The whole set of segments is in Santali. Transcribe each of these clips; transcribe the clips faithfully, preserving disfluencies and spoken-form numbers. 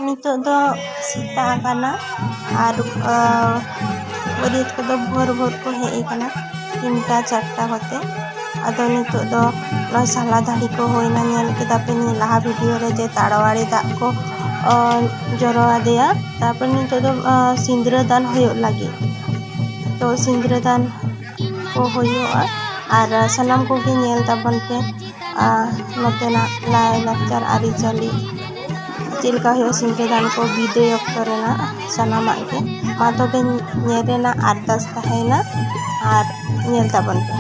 ᱱᱤᱛᱚᱜ ᱫᱚ ᱥᱮᱛᱟᱜ ᱟᱠᱟᱱᱟ ᱟᱨ, ᱟ, ᱵᱟᱹᱨᱭᱟᱹᱛ ᱠᱚᱫᱚ ᱵᱷᱳᱨ ᱵᱷᱳᱨ ᱠᱚ ᱦᱮᱡ ᱟᱠᱟᱱᱟ, ᱛᱤᱱᱴᱟ ᱪᱟᱨᱴᱟ ᱠᱚᱛᱮ᱾ ᱟᱫᱚ ᱱᱤᱛᱚᱜ ᱫᱚ ᱱᱚᱜᱼᱚᱭ ᱥᱟᱞᱟ ᱫᱟᱲᱦᱤ ᱠᱚ ᱦᱩᱭᱱᱟ, ᱧᱮᱞ ᱠᱮᱫᱟ ᱯᱮ ᱱᱤᱭᱟᱹ ᱞᱟᱦᱟ ᱵᱷᱤᱰᱤᱭᱳ ᱨᱮ ᱡᱮ ᱛᱟᱲᱣᱟᱲᱤ ᱫᱟᱜ ᱠᱚ, ᱟ, ᱡᱚᱨᱚ ᱟᱫᱮᱭᱟ᱾ ᱛᱟᱨᱯᱚᱨ ᱱᱤᱛᱚᱜ ᱫᱚ, ᱟ, ᱥᱤᱸᱫᱽᱨᱟᱹ ᱫᱟᱱ ᱦᱩᱭᱩᱜ ᱞᱟᱹᱜᱤᱫ᱾ ᱛᱚ ᱥᱤᱸᱫᱽᱨᱟᱹ ᱫᱟᱱ ᱠᱚ ᱦᱩᱭᱩᱜᱼᱟ᱾ ᱟᱨ ᱥᱟᱱᱟᱢ ᱠᱚᱜᱮ ᱧᱮᱞ ᱛᱟᱵᱚᱱ ᱯᱮ, ᱟᱨ ᱱᱚᱛᱮᱱᱟᱜ ᱞᱟᱭᱼᱞᱟᱠᱪᱟᱨ ᱟᱹᱨᱤᱪᱟᱹᱞᱤ ᱪᱮᱫ ᱞᱮᱠᱟ ᱦᱩᱭᱩᱜᱼᱟ, ᱥᱤᱸᱫᱽᱨᱟᱹ ᱫᱟᱱ ᱠᱚ, ᱵᱤᱫᱟᱹᱭ ᱚᱠᱛᱚ ᱨᱮᱱᱟᱜ ᱥᱟᱱᱟᱢᱟᱜ ᱜᱮ᱾ ᱢᱟ ᱛᱚᱵᱮ ᱧᱮᱞ ᱨᱮᱱᱟᱜ ᱟᱨᱫᱟᱥ ᱛᱟᱦᱮᱸᱭᱮᱱᱟ, ᱟᱨ ᱧᱮᱞ ᱛᱟᱵᱚᱱ ᱯᱮ᱾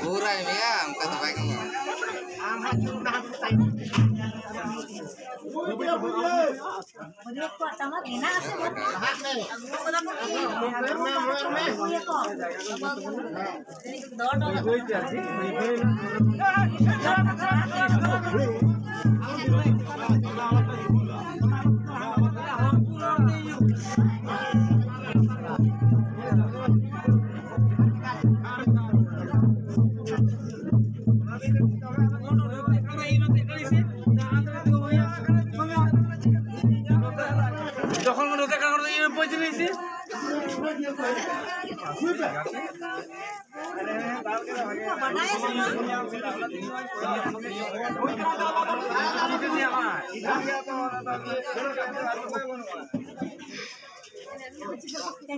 ᱯᱩᱨᱟᱹ ᱮᱢᱮᱭᱟ, ᱚᱱᱠᱟ ᱫᱚ ᱵᱟᱭ ᱜᱟᱱᱚᱜᱼᱟ᱾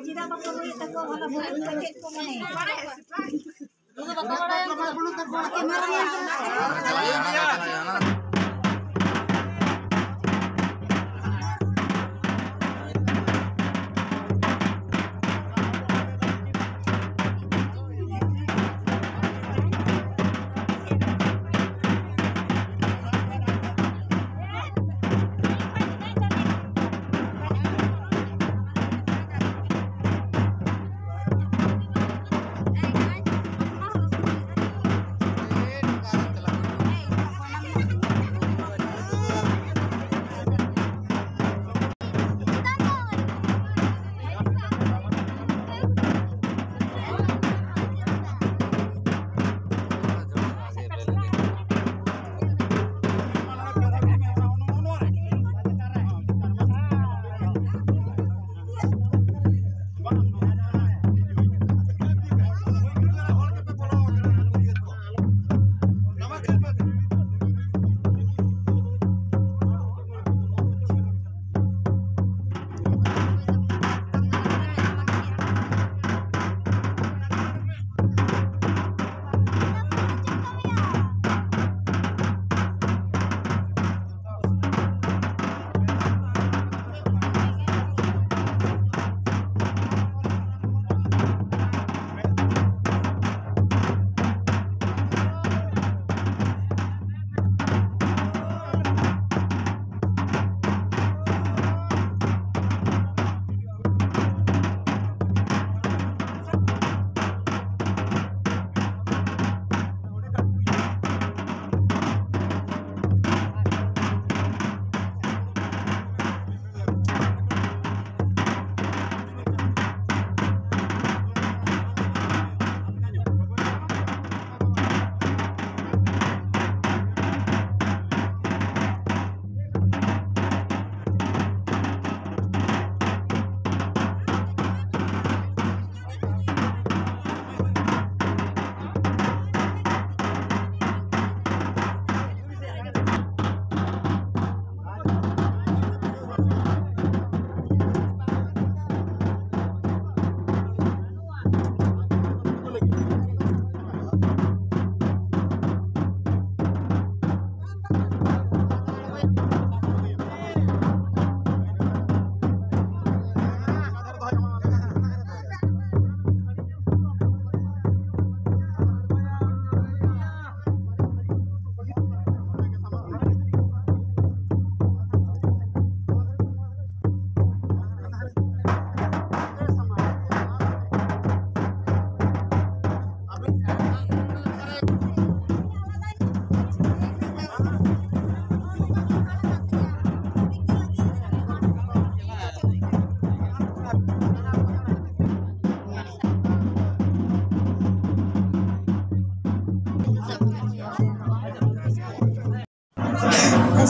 ᱪᱮᱫᱟᱜ ᱵᱟᱠᱚ ᱨᱩᱭᱮᱫ ᱛᱟᱠᱚᱣᱟ? ᱵᱷᱟᱞᱟ ᱵᱷᱩᱞ ᱪᱮᱫ ᱠᱚ ᱢᱚᱱᱮᱭᱟ? ᱩᱱᱠᱩ ᱫᱚ ᱵᱟᱠᱚ ᱵᱟᱲᱟᱭᱟ, ᱩᱱᱠᱩ ᱫᱚ ᱠᱮᱢᱮᱨᱟ ᱢᱮᱱ ᱠᱟᱱᱟ᱾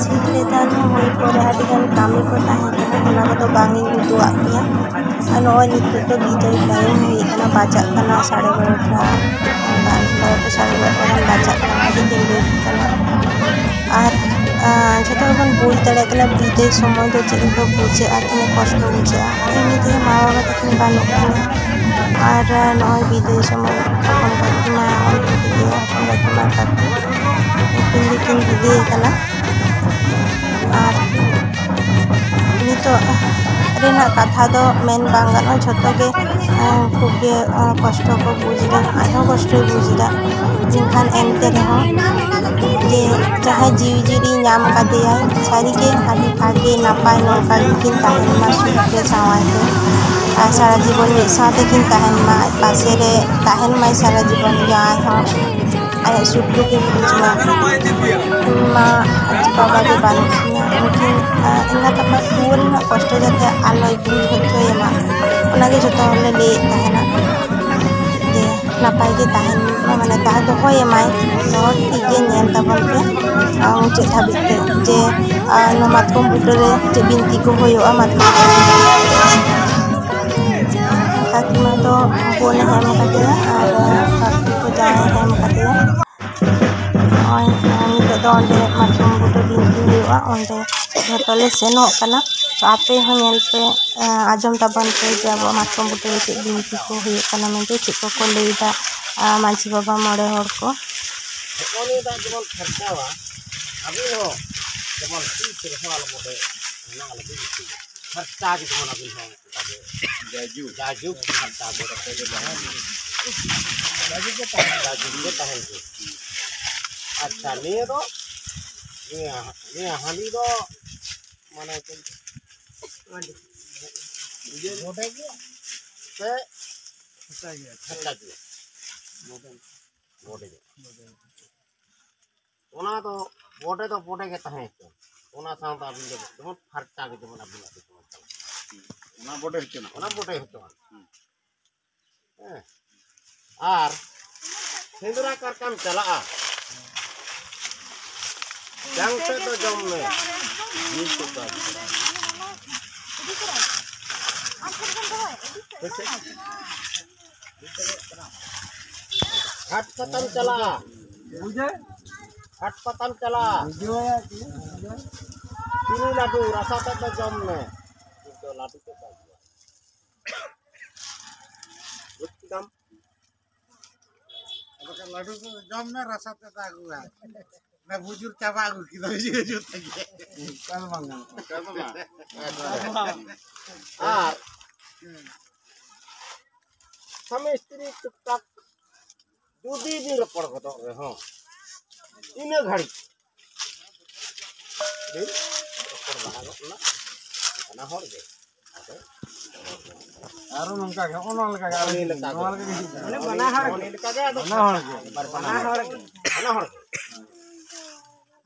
ᱥᱤᱠᱷ ᱞᱮᱫᱟ ᱦᱩᱭ ᱯᱚᱨᱮ ᱟᱹᱰᱤ ᱜᱟᱱ ᱠᱟᱹᱢᱤ ᱠᱚ ᱛᱟᱦᱮᱸ ᱠᱟᱱᱟ, ᱚᱱᱟ ᱠᱚᱫᱚ ᱵᱟᱝ ᱤᱧ ᱩᱫᱩᱜ ᱟᱫ ᱯᱮᱭᱟ᱾ ᱟᱨ ᱱᱚᱜᱼᱚᱭ ᱱᱤᱛᱚᱜ ᱫᱚ ᱵᱤᱫᱟᱹᱭ ᱴᱟᱭᱤᱢ ᱦᱩᱭ ᱟᱠᱟᱱᱟ, ᱵᱟᱡᱟᱜ ᱠᱟᱱᱟ ᱥᱟᱲᱮ ᱵᱟᱨᱚᱴᱟ ᱜᱟᱱ, ᱵᱟᱨᱚᱴᱟ ᱥᱟᱲᱮ ᱵᱟᱨᱚᱴᱟ ᱜᱟᱱ ᱵᱟᱡᱟᱜ ᱠᱟᱱᱟ, ᱟᱹᱰᱤ ᱜᱮ ᱞᱮᱴ ᱠᱟᱱᱟ᱾ ᱟᱨ ᱟᱨ ᱡᱷᱚᱛᱚ ᱦᱚᱲ ᱵᱚᱱ ᱵᱩᱡᱽ ᱫᱟᱲᱮᱭᱟᱜ ᱠᱟᱱᱟ ᱵᱤᱫᱟᱹᱭ ᱥᱚᱢᱚᱭ ᱫᱚ ᱪᱮᱫ ᱞᱮᱠᱟ ᱵᱩᱡᱷᱟᱹᱜᱼᱟ, ᱛᱤᱱᱟᱹᱜ ᱠᱚᱥᱴᱚ ᱵᱩᱡᱷᱟᱹᱜᱼᱟ᱾ ᱮᱢᱱᱤ ᱛᱮᱜᱮ ᱢᱟ ᱵᱟᱵᱟ ᱛᱟᱹᱠᱤᱱ ᱵᱟᱹᱱᱩᱜ ᱠᱤᱱᱟ᱾ ᱟᱨ ᱱᱚᱜᱼᱚᱭ ᱵᱤᱫᱟᱹᱭ ᱥᱚᱢᱚᱭ ᱦᱚᱯᱚᱱ ᱜᱟᱛᱮ ᱢᱟ ᱩᱱᱠᱤᱱ ᱜᱤᱫᱽᱨᱟᱹ ᱦᱚᱯᱚᱱ ᱜᱟᱛᱮ ᱢᱟ ᱛᱟᱹᱠᱤᱱ ᱩᱱᱠᱤᱱ ᱜᱮᱠᱤᱱ ᱵᱤᱫᱟᱹᱭ ᱠᱟᱱᱟ᱾ ᱟᱨ ᱱᱤᱛᱚᱜ ᱨᱮᱱᱟᱜ ᱠᱟᱛᱷᱟ ᱫᱚ ᱢᱮᱱ ᱵᱟᱝ ᱜᱟᱱᱚᱜᱼᱟ, ᱡᱷᱚᱛᱚ ᱜᱮ ᱠᱷᱩᱵ ᱜᱮ ᱠᱚᱥᱴᱚ ᱠᱚ ᱵᱩᱡᱽ ᱮᱫᱟ, ᱟᱡ ᱦᱚᱸ ᱠᱚᱥᱴᱚᱭ ᱵᱩᱡᱽ ᱮᱫᱟ᱾ ᱢᱮᱱᱠᱷᱟᱱ ᱮᱱᱛᱮ ᱨᱮᱦᱚᱸ ᱡᱮ ᱡᱟᱦᱟᱸᱭ ᱡᱤᱣᱤ ᱡᱤᱣᱤ ᱧᱟᱢ ᱠᱟᱫᱮᱭᱟᱭ, ᱥᱟᱹᱨᱤᱜᱮ ᱟᱹᱰᱤ ᱵᱷᱟᱜᱮ ᱱᱟᱯᱟᱭ ᱱᱚᱝᱠᱟ ᱜᱮᱠᱤᱱ ᱛᱟᱦᱮᱱ ᱢᱟ ᱥᱩᱠ ᱛᱮ ᱥᱟᱶᱟᱭ ᱛᱮ᱾ ᱟᱨ ᱥᱟᱨᱟ ᱡᱤᱵᱚᱱ ᱢᱤᱫ ᱥᱟᱶ ᱛᱮᱠᱤᱱ ᱛᱟᱦᱮᱱ ᱢᱟ, ᱟᱡ ᱯᱟᱥᱮ ᱨᱮ ᱛᱟᱦᱮᱱ ᱢᱟᱭ ᱥᱟᱨᱟ ᱡᱤᱵᱚᱱ, ᱡᱟᱦᱟᱸᱭ ᱦᱚᱸ ᱟᱭᱟᱜ ᱥᱩᱠ ᱫᱩᱠᱮ ᱵᱩᱡᱽ ᱢᱟ᱾ ᱤᱧ ᱢᱟ ᱟᱡ ᱵᱟᱵᱟ ᱜᱮ ᱵᱟᱹᱱᱩᱜ ᱠᱤᱱᱟ, ᱩᱱᱠᱤᱱ ᱮᱸᱜᱟᱛ ᱟᱯᱟᱛ ᱨᱩᱣᱟᱹᱲ ᱨᱮᱱᱟᱜ ᱠᱚᱥᱴᱚ ᱡᱟᱛᱮ ᱟᱞᱚᱭ ᱵᱩᱡᱽ ᱦᱚᱪᱚᱭᱮ ᱢᱟ, ᱚᱱᱟᱜᱮ ᱡᱚᱛᱚ ᱦᱚᱲᱞᱮ ᱞᱟᱹᱭᱮᱫ ᱛᱟᱦᱮᱱᱟ᱾ ᱡᱮ ᱱᱟᱯᱟᱭ ᱜᱮ ᱛᱟᱦᱮᱱ ᱢᱟ, ᱢᱟᱱᱮ ᱛᱟᱦᱮᱸ ᱫᱚᱦᱚᱭᱮ ᱢᱟᱭ᱾ ᱛᱚ ᱴᱷᱤᱠ ᱜᱮ ᱧᱮᱞ ᱛᱟᱵᱚᱱ ᱯᱮ ᱟᱨ ᱢᱩᱪᱟᱹᱫ ᱫᱷᱟᱹᱵᱤᱡ ᱛᱮ ᱡᱮ ᱟᱨ ᱱᱚᱣᱟ ᱢᱟᱛᱠᱚᱢ ᱵᱩᱴᱟᱹ ᱨᱮ ᱪᱮᱫ ᱵᱤᱱᱛᱤ ᱠᱚ ᱦᱩᱭᱩᱜᱼᱟ, ᱢᱟᱛᱠᱚᱢ ᱵᱩᱴᱟᱹ ᱨᱮ᱾ ᱠᱟᱠᱤᱢᱟ ᱫᱚ ᱵᱚᱱᱮ ᱮᱢ ᱠᱟᱫᱮᱭᱟ ᱟᱨ ᱠᱟᱠᱤ ᱠᱚ ᱡᱟᱶᱟᱭᱮ ᱮᱢ ᱠᱟᱫᱮᱭᱟ᱾ ᱱᱚᱜᱼᱚᱭ ᱱᱤᱛᱚᱜ ᱫᱚ ᱚᱸᱰᱮ ᱢᱟᱛᱠᱚᱢ ᱵᱩᱴᱟᱹ ᱵᱤᱱᱛᱤ ᱦᱩᱭᱩᱜᱼᱟ, ᱚᱸᱰᱮ ᱡᱷᱚᱛᱚ ᱞᱮ ᱥᱮᱱᱚᱜ ᱠᱟᱱᱟ᱾ ᱛᱚ ᱟᱯᱮ ᱦᱚᱸ ᱧᱮᱞ ᱯᱮ, ᱟᱸᱡᱚᱢ ᱛᱟᱵᱚᱱ ᱯᱮ ᱡᱮ ᱟᱵᱚᱣᱟᱜ ᱢᱟᱛᱠᱚᱢ ᱵᱩᱴᱟᱹ ᱨᱮ ᱪᱮᱫ ᱵᱤᱱᱛᱤ ᱠᱚ ᱦᱩᱭᱩᱜ ᱠᱟᱱᱟ ᱢᱮᱱᱛᱮ, ᱪᱮᱫ ᱠᱚᱠᱚ ᱞᱟᱹᱭᱫᱟ ᱢᱟᱹᱡᱷᱤ ᱵᱟᱵᱟ, ᱢᱚᱬᱮ ᱦᱚᱲ ᱠᱚ᱾ ᱱᱚᱜᱼᱚ ᱱᱤᱭᱟᱹ ᱫᱟᱜ ᱡᱮᱢᱚᱱ ᱯᱷᱟᱨᱪᱟᱣᱟ, ᱟᱹᱵᱤᱱ ᱦᱚᱸ ᱡᱮᱢᱚᱱ ᱛᱤᱥ ᱨᱮᱦᱚᱸ ᱟᱞᱚ ᱵᱚᱱ ᱚᱱᱟ ᱟᱞᱚᱵᱤᱱ ᱤᱥᱤᱱᱟ᱾ ᱯᱷᱟᱨᱪᱟ ᱜᱮ ᱡᱮᱢᱚᱱ ᱟᱹᱵᱤᱱ ᱦᱚᱸ ᱚᱱᱠᱟ ᱜᱮ ᱡᱟᱭᱡᱩᱜᱽ᱾ ᱡᱟᱭᱡᱩᱜᱽ ᱯᱷᱟᱨᱪᱟ ᱜᱮ ᱠᱟᱛᱮ ᱜᱮ ᱛᱟᱦᱮᱱ ᱵᱤᱱ᱾ ᱡᱟᱭᱡᱩᱜᱽ ᱜᱮ ᱛᱟᱦᱮᱱ ᱵᱤᱱ᱾ ᱡᱟᱭᱡᱩᱜᱽ ᱜᱮ ᱛᱟᱦᱮᱱ ᱵᱤᱱ᱾ ᱟᱪᱪᱷᱟ, ᱱᱤᱭᱟᱹ ᱫᱚ, ᱱᱤᱭᱟᱹ, ᱱᱤᱭᱟᱹ ᱦᱟᱺᱰᱤ ᱫᱚ ᱢᱟᱱᱮ ᱪᱮᱫ? ᱤᱭᱟᱹ ᱥᱮ ᱯᱷᱟᱨᱪᱟ ᱜᱮᱭᱟ᱾ ᱵᱚᱰᱮ ᱜᱮ᱾ ᱚᱱᱟ ᱫᱚ ᱵᱚᱰᱮ ᱫᱚ ᱵᱚᱰᱮ ᱜᱮ ᱛᱟᱦᱮᱸ ᱦᱚᱪᱚ᱾ ᱚᱱᱟ ᱥᱟᱶᱛᱮ ᱟᱹᱵᱤᱱ ᱫᱚ ᱡᱮᱢᱚᱱ ᱯᱷᱟᱨᱪᱟ ᱜᱮ ᱡᱮᱢᱚᱱ ᱟᱹᱵᱤᱱᱟᱜ ᱫᱚ ᱡᱮᱢᱚᱱ ᱪᱟᱞᱟᱜ᱾ ᱚᱱᱟ ᱵᱚᱰᱮ ᱦᱚᱪᱚ ᱚᱱᱟ ᱵᱚᱰᱮ ᱦᱚᱪᱚ᱾ ᱦᱩᱸ᱾ ᱦᱮᱸ᱾ ᱟᱨ ᱥᱮᱸᱫᱽᱨᱟ ᱠᱟᱨᱠᱟᱢ ᱪᱟᱞᱟᱜᱼᱟ᱾ ᱡᱟᱝ ᱛᱮᱫ ᱫᱚ ᱡᱚᱢ ᱢᱮ᱾ ᱡᱤᱞ ᱛᱮᱫ ᱫᱚ ᱟᱞᱚᱢ ᱡᱚᱢᱟ᱾ ᱦᱟᱴ ᱯᱟᱛᱟᱢ ᱪᱟᱞᱟᱜᱼᱟ᱾ ᱵᱩᱡᱷᱟᱹᱣ? ᱦᱟᱴ ᱯᱟᱛᱟᱢ ᱪᱟᱞᱟᱜᱼᱟ᱾ ᱵᱩᱡᱷᱟᱹᱣ ᱭᱟ ᱠᱤ? ᱵᱩᱡᱷᱟᱹᱣ? ᱪᱤᱱᱤ ᱞᱟᱹᱰᱩ ᱨᱟᱥᱟ ᱛᱮᱫ ᱫᱚ ᱡᱚᱢ ᱢᱮ᱾ ᱠᱤᱱᱛᱩ ᱞᱟᱹᱰᱩ ᱛᱮᱫ ᱫᱚ ᱟᱞᱚᱢ ᱡᱚᱢᱟ᱾ ᱵᱩᱡᱽ ᱠᱮᱫᱟᱢ? ᱵᱟᱠᱷᱟᱱ ᱞᱟᱹᱰᱩ ᱫᱚ ᱡᱚᱢ ᱢᱮ, ᱨᱟᱥᱟ ᱛᱮᱫ ᱫᱚ ᱟᱹᱜᱩᱭᱟ᱾ ᱚᱱᱟ ᱵᱩᱡᱩᱨ ᱪᱟᱵᱟ ᱟᱹᱜᱩ ᱠᱮᱫᱟ, ᱵᱩᱡᱩᱨ ᱵᱩᱡᱩᱨ ᱛᱮᱜᱮ᱾ ᱚᱱᱠᱟ ᱫᱚ ᱵᱟᱝ ᱜᱟᱱᱚᱜᱼᱟ᱾ ᱚᱱᱠᱟ ᱫᱚ ᱵᱟᱝ᱾ ᱟᱨ ᱦᱩᱸ᱾ ᱥᱟᱢᱤ ᱥᱛᱨᱤ ᱴᱩᱠ ᱴᱟᱠ ᱡᱩᱫᱤ ᱵᱤᱱ ᱨᱚᱯᱚᱲ ᱜᱚᱫᱚᱜ ᱨᱮᱦᱚᱸ, ᱤᱱᱟᱹ ᱜᱷᱟᱹᱲᱤᱡ ᱵᱤᱱ ᱨᱚᱯᱚᱲ ᱵᱟᱲᱟ ᱜᱚᱫ ᱮᱱᱟ ᱵᱟᱱᱟ ᱦᱚᱲ ᱜᱮ᱾ ᱟᱫᱚ ᱟᱨᱚ ᱱᱚᱝᱠᱟ ᱜᱮ, ᱱᱚᱜᱼᱚ ᱱᱚᱣᱟ ᱞᱮᱠᱟ ᱜᱮ, ᱟᱨᱚ ᱱᱚᱣᱟ ᱞᱮᱠᱟ ᱜᱮ ᱦᱤᱡᱩᱜ ᱠᱟᱱᱟ᱾ ᱵᱟᱱᱟ ᱦᱚᱲ ᱜᱮ᱾ ᱵᱟᱱᱟ ᱦᱚᱲ ᱜᱮ᱾ ᱵᱟᱱᱟ ᱦᱚᱲ ᱜᱮ᱾ ᱵᱟᱱᱟ ᱦᱚᱲ ᱜᱮ᱾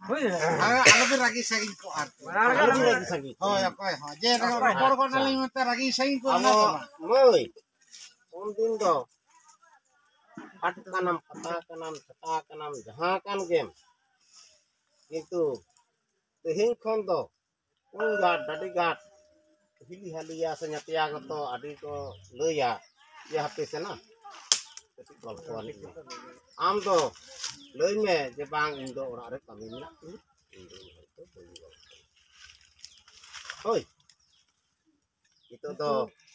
ᱦᱳᱭ᱾ ᱟᱨ ᱟᱞᱚ ᱵᱤᱱ ᱨᱟᱹᱜᱤ ᱥᱟᱹᱜᱤᱧ ᱠᱚᱜᱼᱟ ᱟᱨᱠᱤ᱾ ᱵᱟᱱᱟ ᱦᱚᱲ ᱜᱮ᱾ ᱟᱞᱚ ᱵᱤᱱ ᱨᱟᱹᱜᱤ ᱥᱟᱹᱜᱤᱧ ᱠᱚᱜᱼᱟ᱾ ᱦᱳᱭ, ᱚᱠᱚᱭ ᱦᱚᱸ᱾ ᱡᱮ ᱨᱚᱯᱚᱲ ᱜᱚᱫ ᱟᱪᱪᱷᱟ᱾ ᱱᱟᱞᱤᱧ ᱢᱮᱱᱛᱮ ᱨᱟᱹᱜᱤ ᱥᱟᱹᱜᱤᱧ ᱠᱚᱜᱼᱟ, ᱟᱵᱚ ᱚᱱᱟ ᱫᱚ ᱵᱟᱝ᱾ ᱢᱟᱹᱭ, ᱩᱱᱫᱤᱱ ᱫᱚ ᱯᱟᱴ ᱠᱟᱱᱟᱢ, ᱯᱟᱛᱟ ᱠᱟᱱᱟᱢ, ᱪᱷᱟᱛᱟ ᱠᱟᱱᱟᱢ, ᱡᱟᱦᱟᱸ ᱠᱟᱱ ᱜᱮᱢ, ᱠᱤᱱᱛᱩ ᱛᱮᱦᱮᱧ ᱠᱷᱚᱱ ᱫᱚ ᱩᱱ ᱜᱟᱴ, ᱰᱟᱹᱰᱤ ᱜᱟᱴ, ᱦᱤᱞᱤ ᱦᱟᱹᱞᱤᱭᱟ ᱥᱮ ᱧᱟᱛᱭᱟ ᱜᱚᱛᱚ ᱟᱹᱰᱤ ᱠᱚ ᱞᱟᱹᱭᱟ ᱡᱮ, "ᱦᱟᱯᱮ ᱥᱮᱱᱟ, ᱠᱟᱹᱴᱤᱡ ᱜᱚᱞᱯᱚ ᱟᱹᱱᱤᱡ ᱢᱮ᱾" ᱟᱢ ᱫᱚ ᱞᱟᱹᱭ ᱢᱮ ᱡᱮ, "ᱵᱟᱝ, ᱤᱧ ᱫᱚ ᱚᱲᱟᱜ ᱨᱮ ᱠᱟᱹᱢᱤ ᱢᱮᱱᱟᱜ ᱛᱤᱧᱟᱹ, ᱤᱧ ᱫᱚ ᱩᱱ ᱜᱷᱟᱹᱲᱤᱡ ᱫᱚ ᱵᱟᱹᱧ ᱜᱚᱞᱯᱚᱭᱟ᱾" ᱦᱳᱭ᱾ ᱱᱤᱛᱚᱜ ᱫᱚ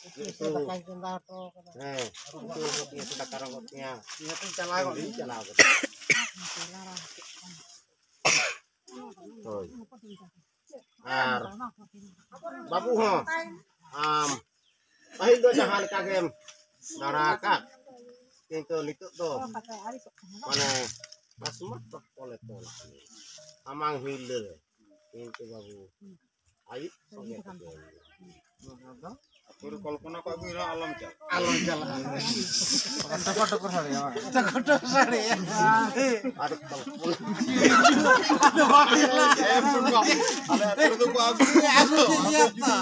ᱩᱛᱩ, ᱩᱛᱩ ᱫᱟᱠᱟᱧ ᱪᱚᱸᱫᱟ ᱦᱚᱴᱚ ᱠᱟᱫᱟ᱾ ᱦᱮᱸ, ᱩᱛᱩ ᱨᱮᱸᱜᱚᱡ ᱛᱤᱧᱟ ᱥᱮ ᱫᱟᱠᱟ ᱨᱮᱸᱜᱚᱡ ᱛᱤᱧᱟ᱾ ᱤᱧ ᱦᱚᱸᱛᱚᱧ ᱪᱟᱞᱟᱣ ᱜᱚᱫ ᱤᱧ ᱪᱟᱞᱟᱣ ᱜᱚᱫᱚᱜ᱾ ᱦᱳᱭ᱾ ᱟᱨ ᱵᱟᱹᱵᱩ ᱦᱚᱸ, ᱟᱢ ᱯᱟᱹᱦᱤᱞ ᱫᱚ ᱡᱟᱦᱟᱸ ᱞᱮᱠᱟ ᱜᱮᱢ ᱫᱟᱬᱟ ᱟᱠᱟᱫ, ᱠᱤᱱᱛᱩ ᱱᱤᱛᱚᱜ ᱫᱚ ᱢᱟᱱᱮ ᱠᱟᱥᱢᱟᱨ ᱛᱚᱠᱠᱚᱞᱮ ᱛᱚᱞ ᱟᱠᱟᱫ ᱢᱮᱭᱟ᱾ ᱥᱟᱢᱟᱝ ᱦᱤᱨᱞᱟᱹ ᱨᱮ᱾ ᱠᱤᱱᱛᱩ ᱵᱟᱹᱵᱩ, ᱟᱹᱭᱩᱵ ᱥᱚᱸᱜᱮ ᱛᱮᱜᱮ ᱦᱩᱭᱩᱜᱼᱟ᱾ ᱟᱹᱛᱩ ᱨᱮ ᱠᱚᱞᱯᱚᱱᱟ ᱠᱚ ᱟᱹᱜᱩᱭ ᱨᱮᱦᱚᱸ ᱟᱞᱚᱢ ᱪᱟᱞᱟᱜᱼᱟ᱾ ᱟᱞᱚᱢ ᱪᱟᱞᱟᱜᱼᱟ᱾ ᱴᱚᱠᱚᱨ ᱴᱚᱠᱚᱨ ᱥᱟᱰᱮᱭᱟ ᱵᱟᱝ? ᱴᱚᱠᱚᱨ ᱴᱚᱠᱚᱨ ᱥᱟᱰᱮᱭᱟ᱾ ᱟᱨ ᱠᱚᱞᱯᱚᱱᱟ᱾ ᱟᱞᱮ ᱟᱹᱛᱩ ᱨᱮᱫᱚ ᱠᱚ ᱟᱹᱜᱩᱭᱟ᱾ ᱟᱹᱜᱩᱭᱟ ᱛᱚ᱾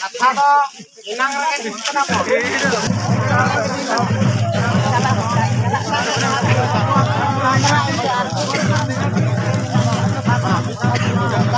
ᱠᱟᱛᱷᱟ ᱫᱚ ᱮᱱᱟᱝ ᱨᱮᱜᱮ ᱴᱷᱤᱠ ᱠᱟᱱᱟ ᱵᱚᱱ᱾